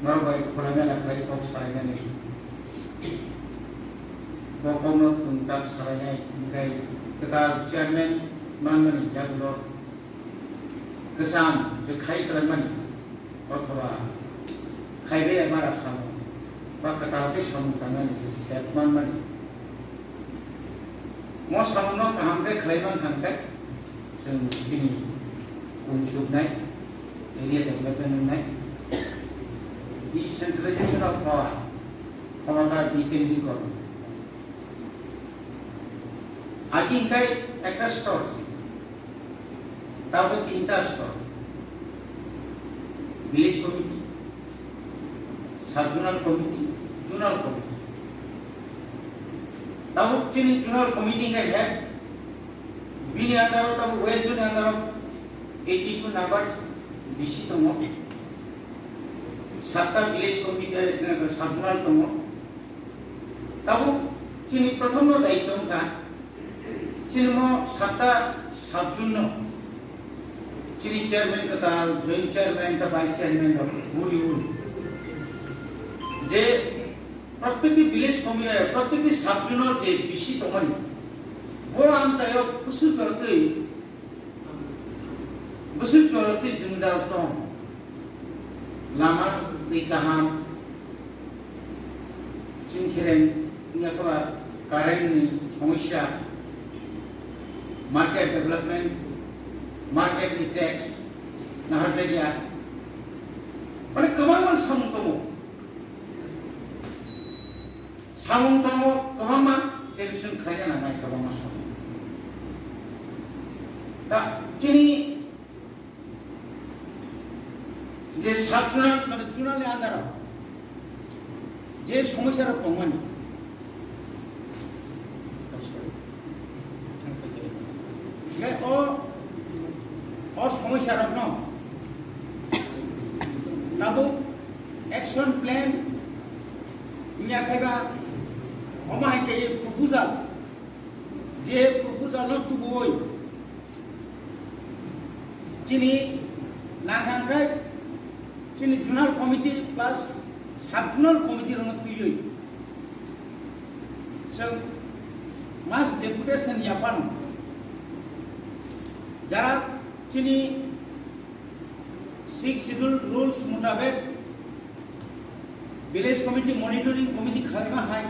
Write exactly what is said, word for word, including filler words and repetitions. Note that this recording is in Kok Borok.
Norok bai khwlaimani khlai kok salainani. Bo kokno twngtak salainai, hwnkhe kwtal chairman manmani yagulo kwcham je khai kwlaimani othoba khaibai mara samung ba kwtal khe samung tangnani je step manmani. Mo samungno kaham khe khlai mankha hwnkhe chwng chini kung chuknai, area development wngnai, decentralization of power, khomota bikendrikron. Agi hwnkhe ekta stor se, tabuk tinta stor, village committee, sub-zonal committee, zonal committee. Tabuk chini zonal committee hwnkhe head, bini under o tabuk West Zone under o eighty two numbers bisi tongo, satta village committee, sub-zonal tongo. Tabuk chini prothom no daityo wngkha, chini mo satta sub-zone no chini chairman kwtal, joint chairman, ta vice chairman rok buri buri je proত্যেকটি village committee, proত্যেকটি sub-zone o je bisi tongmani, bo amchaio bwswk jorotwi, bwswk jorotwi jwngjal tong, lama twi kaham, chini khereng wngya khe ba current ni somosya, market development, market ni tax naharjakya, mane kwbangma samung tongo. Samung tongo kwbangma, tei chwng khlaina nangnai kwbangma samung. Ta chini je sub-zonal, mane zonal ni under o je somosya rok tongmani, je o, o somosya rok no tabuk action plan wngya khe ba omo hai khe proposal, je proposal no tubuwi chini nangkha hwnkhe chini zonal committee plus sub-zonal committee rokno twiwi chwng mass deputation yaphano jara chini Sixth Schedule rules mutabek village committee monitoring committee khlaima hai